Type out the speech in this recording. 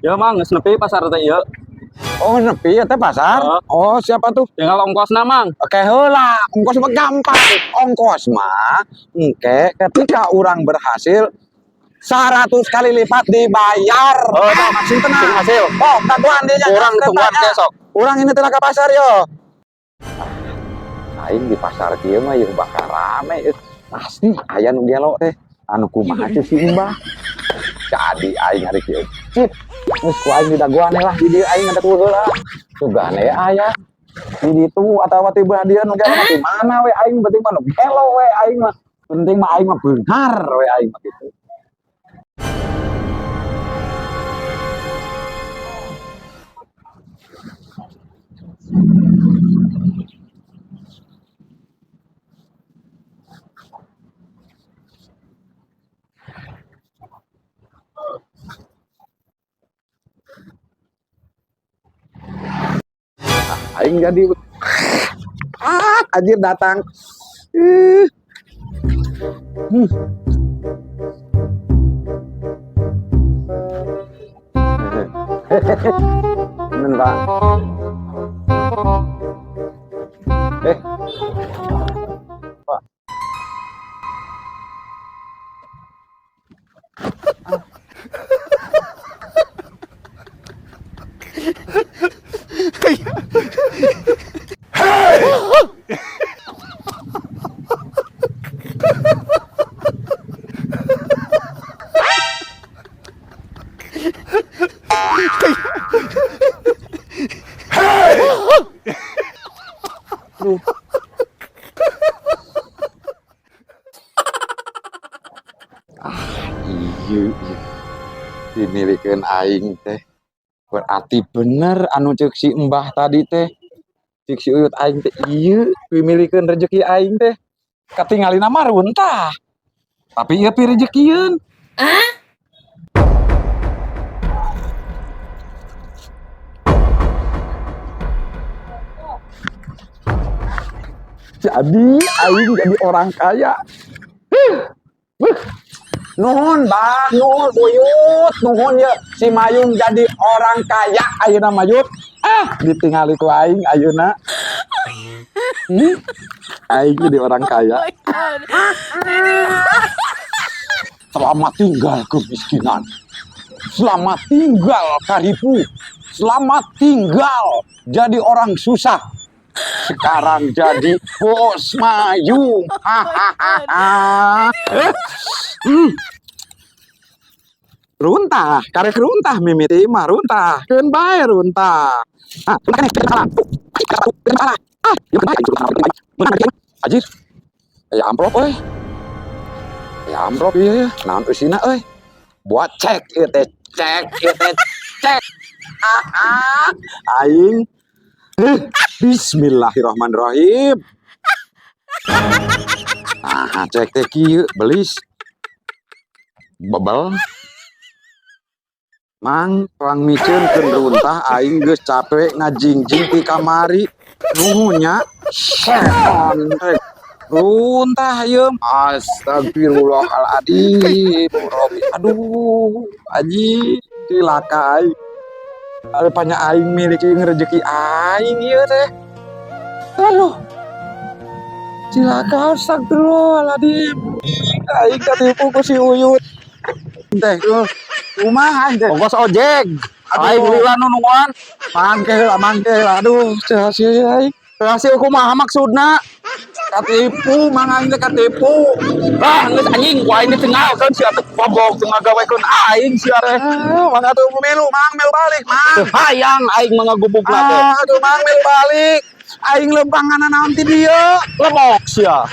Ya Mang, geus nepi pasar teh ieu. Oh, nepi ya teh pasar. Oh. Oh, siapa tuh? Tinggal ongkosna, Mang. Oke heula, ongkos mah gampang. Ongkos mah engke ketika orang berhasil 100 kali lipat dibayar. Oh, ah, maksud tenang. Sing hasil. Oh, tangguhan dia. Urang tungguan ke sok. Urang ini telah ke pasar yo. Aing di pasar kieu mah yeuh bakal rame euy. Pasti aya nu gelo teh. Anu kumaha teh si Mbah. Jadi aing hari kieu. Cip, geus ku aing didagoan lah di dieu aing ada heula. Sugane aya di ditu atawa ti belah dieu nu gelo mah di mana we aing penting mah nu gelo we aing mah. Penting mah aing mah beunghar we aing mah gitu. Aing jadi anjir datang. Ih. Bener, Pak. Pak. Aduh. Iya, iya. Dimilikeun aing teh. Berarti bener anu ceuk si Mbah tadi teh. Ceuk si Uyut aing teh ieu pimilikeun rezeki aing teh. Katingalina mah runtah. Tapi ieu pirejekieun. Jadi aing jadi orang kaya. Huh. Nuhun, Bah, nuhun Buyut, nuhun ya si Mayung jadi orang kaya ayeuna Mayut. Ah, ditingali ku aing ayeuna. Aing jadi orang kaya. Selamat tinggal kemiskinan. Selamat tinggal karipu. Selamat tinggal jadi orang susah. Sekarang jadi bos Mayung. Hahaha. Runtah, karek runtah mimiti mah runtah. Keun bae runtah. Ah, anjir. Ya amplop euy. Ya amplop ieu ya. Naon eusina euy. Buat cek ieu teh, cek ieu teh, cek. Ah, aing. Bismillahirrahmanirrahim. Ah, cek teh kieu belis. Bebel. Mang, tuang miceun keun runtah aing geus capek ngajingjing ti kamari. Nuhun nya. Setan teh. Runtah ieu. Astagfirullahaladzim. Aduh, aji cilaka aing. Aduh, banyak aing miliki rezeki aing ieu teh. Aduh. Cilaka astagfirullahaladzim. Aing katipu ku si Uyut. Teh, kumaha aing teh? Ongkos ojek. Aduh. Aing lila nu nungguan. Mangke lah, mangke lah. Aduh, hasil aing. Hasil kumaha maksudna? Katipu, mang aing teh katipu. Ah, geus anjing ku aing ditinggalkeun sia teh goblok teu ngagawekeun aing sia teh. Ah, mang atuh milu, mang milu balik, mang. Teu hayang aing mah ngagubugna teh. Ah, aduh mang milu balik. Aing lempangan naon ti dieu. Lemok sia.